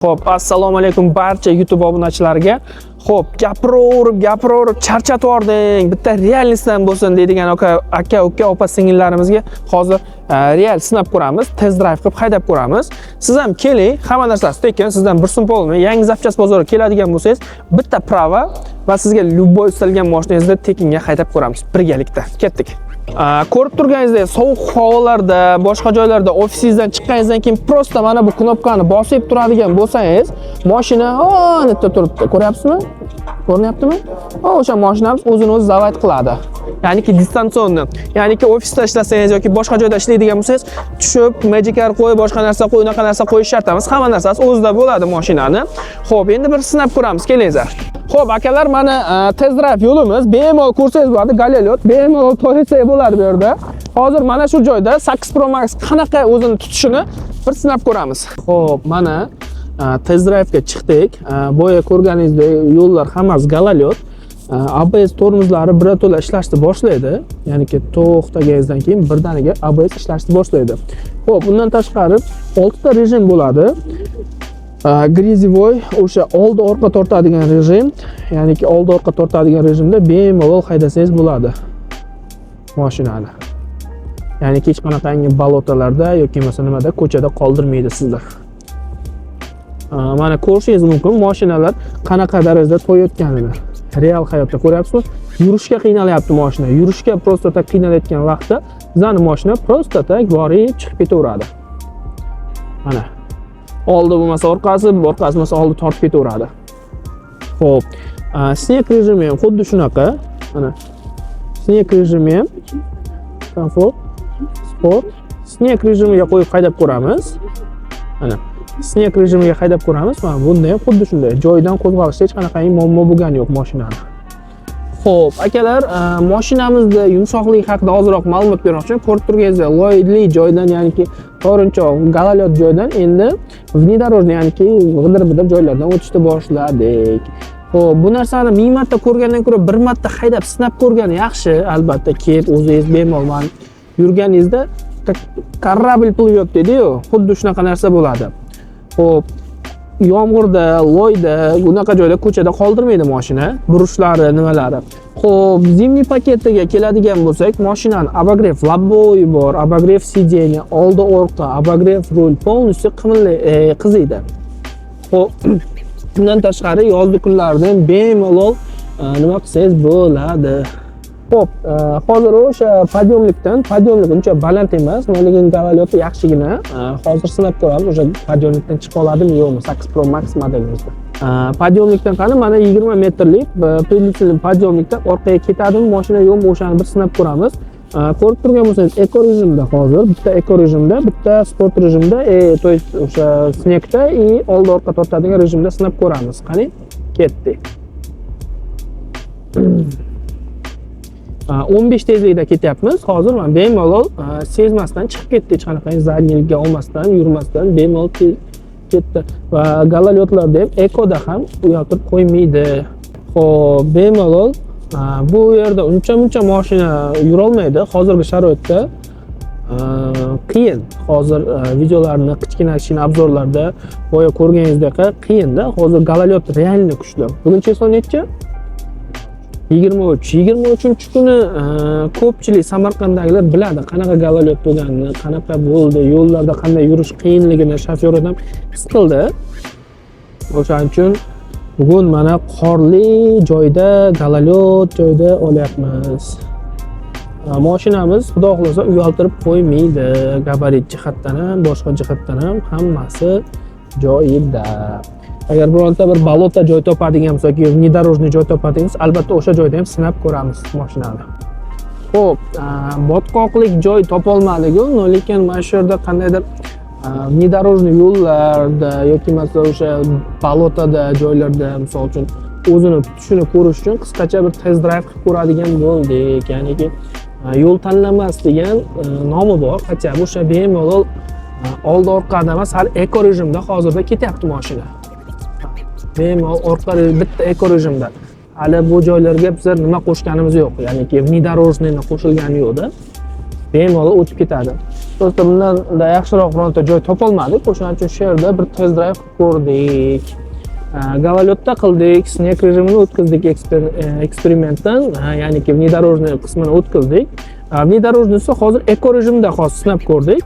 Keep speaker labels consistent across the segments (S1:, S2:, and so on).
S1: Xo'p, assalomu alaykum barcha YouTube obunachilariga. Xo'p, gapiraverib, gapiraverib charchatib yubording. Bitta реальность dan bo'lsin deydigan aka, uka, opa, singillarimizga hozir real sinab ko'ramiz, test drive qilib haydab ko'ramiz. Siz ham keling, hamma narsasi tekin, sizdan bir so'm pul olmay, yangi запчасть bozoriga keladigan bo'lsangiz, bitta права va sizga любой istalgan mashinangizda tekinga haydab ko'ramiz birgalikda. Ketdik. Ko'rib turganingizdek, sovuq havolarda, boshqa joylarda ofisingizdan chiqqaningizdan keyin просто mana bu knopkani bosib turadigan bo'lsangiz, mashina yerda turibdi. Ko'ryapsizmi? Ko'rinyaptimi? O'sha mashinamiz o'zini o'zi завод qiladi. Ya'niki дистанционно. Ya'niki ofisda ishlasangiz yoki boshqa joyda ishlaydigan bo'lsangiz, tushib Magicar qo'y, boshqa narsa qo'y, unaqa narsa qo'yish shart emas. Hamma narsasi o'zida bo'ladi mashinani. Xo'p, endi bir sinab ko'ramiz, kelingizlar. Xo'p, akalar, mana test drive yo'limiz. Bemalol ko'rsangiz bo'ladi, гололёд, bemalol to'ysa bo'ladi bu yerda. Hozir mana shu joyda 8 Pro Max qanaqa o'zini tutishini bir sinab ko'ramiz. Xo'p, mana test drive'ga chiqdik. Boya ko'rganingizdek, yo'llar hammasi гололёд. ABS tormozlari birato'la ishlashni boshlaydi. Ya'niki to'xtaganingizdan keyin birdaniga ABS ishlashni boshlaydi. Xo'p, undan tashqari 6 ta rejim bo'ladi. Грязевой, o'sha oldi orqa tortadigan rejim, ya'niki oldi orqa tortadigan rejimda bemalol haydasangiz bo'ladi mashinani. Ya'ni hech qanaqangi болото larda yoki bo'lmasa nimada, ko'chada qoldirmaydi sizni. Mana ko'rishingiz mumkin mashinalar qanaqa darajada to'yayotganini. Real hayotda ko'ryapsizmi? Yurishga qiynalyapti mashina. Yurishga просто так qiynalayotgan vaqtda bizani mashina просто так borib chiqib ketaveradi. Mana. Oldi bo'lmasa orqasi, orqasi bo'lmasa oldi tortib ketaveradi. Xo'p, снег rejimi ham xuddi shunaqa. Mana. Снег rejimi ham komfort, sport, снег rejimiga qo'yib haydab ko'ramiz. Mana. Снег rejimiga haydab ko'ramiz. Mana bunda ham xuddi shunday. Joyidan qo'zg'alishda hech qanaqangi muammo bo'lgani yo'q mashinani. Xo'p, akalar, mashinamizni yumshoqligi haqida ozroq ma'lumot bermoqchiman. Ko'rib turganingizdek, loyli joydan, ya'niki torinchoq, гололёд joydan endi внедорожный, ya'niki g'idir-bidir joylardan o'tishni boshladik. Xo'p, bu narsani ming marta ko'rgandan ko'ra bir marta haydab sinab ko'rgan yaxshi, albatta, kelib o'zingiz bemalol mana yurganingizda как корабль плывет deydi-yu, xuddi shunaqa narsa bo'ladi. Xo'p, yomg'irda, loyda, bunaqa joyda ko'chada qoldirmaydi mashina, burishlari, nimalari. Xo'p, зимний paketiga keladigan bo'lsak, mashinani обогрев лобовой bor, обогрев сиденья, oldi orqa, обогрев rul полностью qimillay qiziydi. Xo'p, undan tashqari yozgi kunlarda ham bemalol nima qilsangiz bo'ladi. Xo'p, hozir o'sha подъёмник dan, подъёмник uncha baland emas, lekin гололёд i yaxshigina. Hozir sinab ko'ramiz, o'sha подъёмник dan chiqa oladimi, yo'qmi 8 Pro Max modelimizda. Подъёмник dan qani, mana 20 metrlik приличный подъёмник dan orqaga ketadimi mashina, yo'qmi, o'shani bir sinab ko'ramiz. Ko'rib turgan bo'lsangiz, eko rejimda hozir, bitta eko rejimda, bitta sport rejimda, то есть o'sha снег da и oldi orqa tortadigan rejimda sinab ko'ramiz. Qani, ketdik. 15 tezlikda ketyapmiz. Hozir mana bemalol sezmasdan chiqib ketdi, hech qanaqa задний ga olmasdan, yurmasdan bemalol ketdi. Va гололёд larda ham, ekoda ham uyotirib qo'ymaydi. Xo'p, bemalol bu yerda uncha muncha mashina yurolmaydi hozirgi sharoitda. Qiyin. Hozir videolarni kichkina kichkina обзор larda boya ko'rganingizdek qiyinda. Hozir гололёд реально kuchli. Bugun число nechi? 23. 23 kuni ko'pchilik Samarqanddagilar biladi qanaqa гололёд bo'lganini, qanaqa bo'ldi, yo'llarda qanday yurish qiyinligini shofyor ham his qildi. O'shaning uchun bugun mana qorli joyda, гололёд joyda olyapmiz. Mashinamiz xudo xohlasa uyaltirib qo'ymaydi. Gabarit jihatdan ham, boshqa jihatdan ham hammasi joyida. Agar bironta bir болото joy topadigan bo'lsak yoki внедорожный joy topadigan bo'lsak, albatta o'sha joyda ham sinab ko'ramiz mashinani. Xo'p, botqoqlik joy topolmadik-ku, lekin mana shu yerda qandaydir внедорожный yo'llarda yoki masalan o'sha болото da joylarda, misol uchun, o'zini tutishini ko'rish uchun qisqacha bir test drive qilib ko'radigan bo'ldik. Ya'niki yo'l tanlamas degan nomi bor. Хотя бы o'sha bemalol oldi orqada emas, hali eko rejimda hozirda ketyapti mashina. Bemalol orqa bitta eko rejimda. Hali bu joylarga bizlar nima qo'shganimiz yo'q, ya'niki внедорожный ni qo'shilgani yo'qda. Bemalol o'tib ketadi. Просто bundan yaxshiroq bironta joy topolmadik. O'shaning uchun shu yerda bir test drive qilib ko'rdik. Гололёд da qildik, снег rejimini o'tkazdik eksperimentdan, ya'niki внедорожный qismini o'tkazdik. Внедорожный si hozir eko rejimda hozir sinab ko'rdik.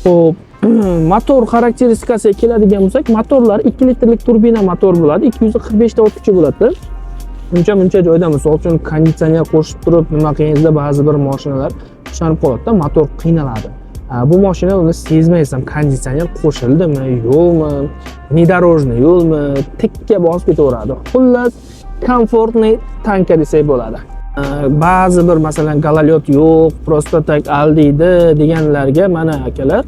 S1: Xo'p, motor xarakteristikasiga keladigan bo'lsak, motorlar 2 litrlik turbina motor bo'ladi, 245 ta ot kuchi bo'ladi. Uncha muncha joyda, misol uchun, konditsioner qo'shib turib nima qilganingizda ba'zi bir mashinalar ishlanib qoladida, motor qiynaladi. Bu mashina uni sezmaysiz ham, konditsioner qo'shildimi, yo'qmi, внедорожный yo'lmi, tikka bosib ketaveradi. Xullas, комфортный танка desak bo'ladi. Ba'zi bir, masalan, гололёд yo'q, просто так aldiydi deganlarga, mana, akalar,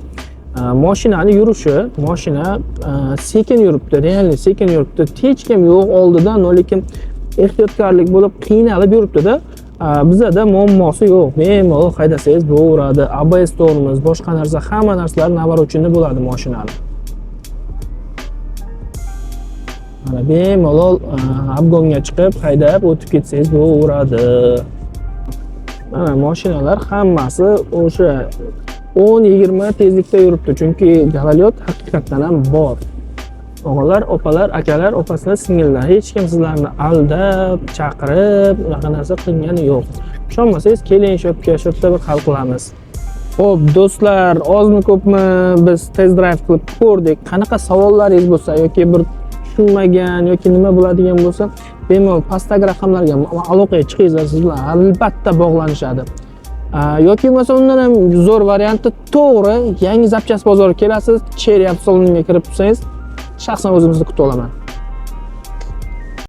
S1: mashinani yurishi, mashina sekin yuribdi, реально sekin yuribdi. Hech kim yo'q oldidan, lekin ehtiyotkorlik bo'lib qiynalib yuribdida. Bizada muammosi yo'q, bemalol haydasangiz bo'laveradi. ABS, tormoz, boshqa narsa, hamma narsalar навороченный bo'ladi mashinani. Mana, bemalol обгон ga chiqib haydab o'tib ketsangiz bo'laveradi. Mana, mashinalar hammasi o'sha 10-20 tezlikda yuribdi, chunki гололёд haqiqatdan ham bor. Og'alar, opalar, akalar, opasizlar, singillar, hech kim sizlarni aldab, chaqirib, unaqa narsa qilgani yo'q. Ishonmasangiz, keling shu yerga, shu yerda bir hal qilamiz. Xo'p, do'stlar, ozmi ko'pmi biz test drive qilib ko'rdik. Qanaqa savollaringiz bo'lsa yoki bir tushunmagan yoki nima bo'ladigan bo'lsa, bemalol pastdagi raqamlarga aloqaga chiqingizlar, siz bilan albatta bog'lanishadi. Yoki bo'lmasa undan ham zo'r varianti, to'g'ri, Yangi Zapchast bozoriga kelasiz, Chery avtosaloniga kirib tursangiz, shaxsan o'zimizni kutib olaman.